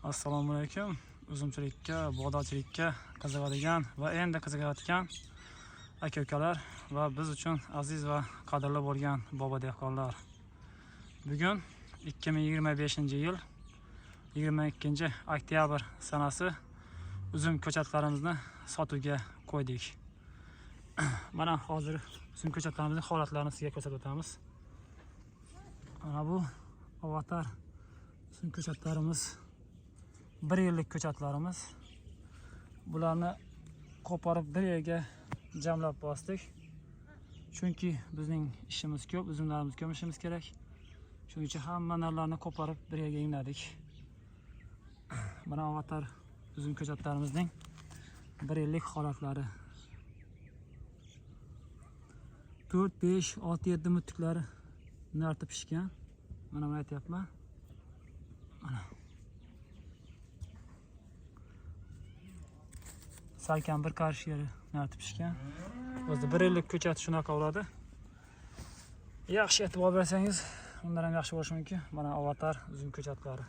Assalomu alaykum. Uzumchilikka, bog'dorchilikka qiziqadigan va endi qiziqayotgan aka-ukalar va biz uchun aziz va qadrli bo'lgan bobo dehqonlar. Bugun 2025-yil 22 oktyabr sanasi uzum ko'chatlarimizni sotuvga qo'ydik. Mana hozir uzum ko'chatlarimizning holatlarini sizga ko'rsatib o'tamiz. Mana bu avatar uzum ko'chatlarimiz, bir yillik ko'chatlarimiz. Bularni qo'porib bir yerga jamlab bosdik. Chunki bizning ishimiz ko'p, uzumlarimizni ko'mishimiz kerak. Shuning uchun hamma narlarni qo'porib bir yerga yig'nadik. Mana avatar uzum ko'chatlarimizning bir yillik holatlari. 4, 5, 6, 7 mutlari narti pishgan. Mana buni aytyapman. Mana. Salkam bir qarish yeri narti pishgan. O'zi bir yillik ko'chat shunaqa bo'ladi. Yaxshi e'tibor bersangiz, undan ham yaxshi bo'lishi mumkin. Mana avatar uzum ko'chatlari.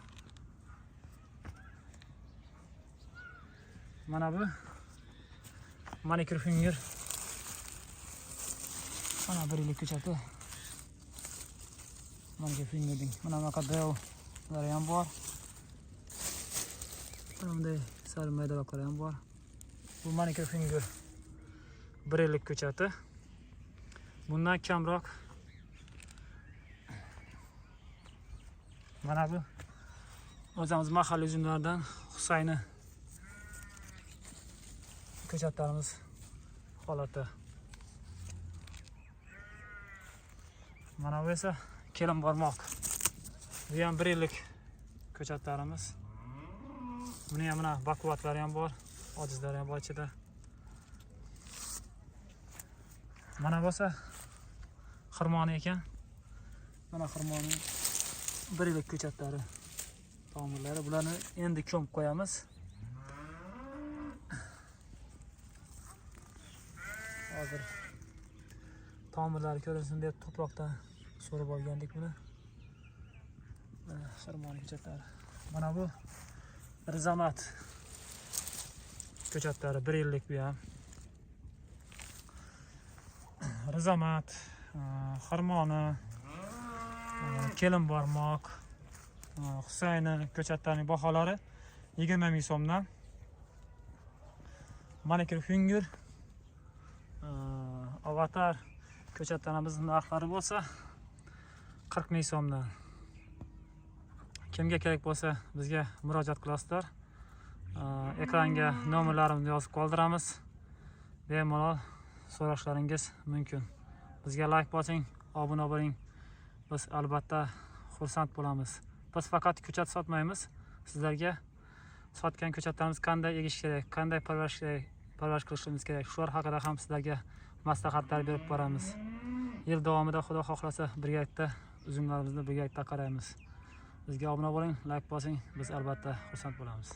Mana bu manikyur finger. Mana bir yillik ko'chati. Manikyur fingerning. Mana bunaqa dellar ham bor. Mana bunday sal maydaroqlari ham bor. Bu manikyur finger bir yillik ko'chati. Bundan kamroq. Mana bu o'zimiz mahalliy uzumlardan Husayni ko'chatlarimiz holati. Mana bu esa kelin barmoq. Bu ham bir yillik ko'chatlarimiz. Buni ham mana baquvvatlari ham bor, ojizlari ham bor ichida. Mana bo'lsa xirmoni ekan. Mana xirmoning bir yillik ko'chatlari, tomirlari. Bularni endi ko'mib qo'yamiz. Hozir tomirlari ko'rinsin deb tuproqdan so'rib olgandik buni. Mana xirmoni ko'chatlari. Mana bu rizamat ko'chatlari, bir yillik bu ham. Rizamat, xirmoni, kelin barmoq, Husayni ko'chatlarining baholari 20 ming so'mdan. Manikyur finger, avatar ko'chatlarimizning narxlari bo'lsa 40 ming so'mdan. Kimga kerak bo'lsa bizga murojaat qilasizlar. Ekranga nomerlarimizni yozib qoldiramiz. Bemalol so'rashlaringiz mumkin. Bizga like bosing, obuna bo'ling. Biz albatta xursand bo'lamiz. Biz faqat ko'chat sotmaymiz. Sizlarga sotgan ko'chatlarimiz qanday egish kerak, qanday parvarish kerak, parvarish qilishimiz kerak, shular haqida ham sizlarga maslahatlar berib boramiz. Yil davomida Xudo xohlasa birgalikda uzumlarimizni birgalikda qaraymiz. Bizga obuna bo'ling, like bosing, biz albatta xursand bo'lamiz.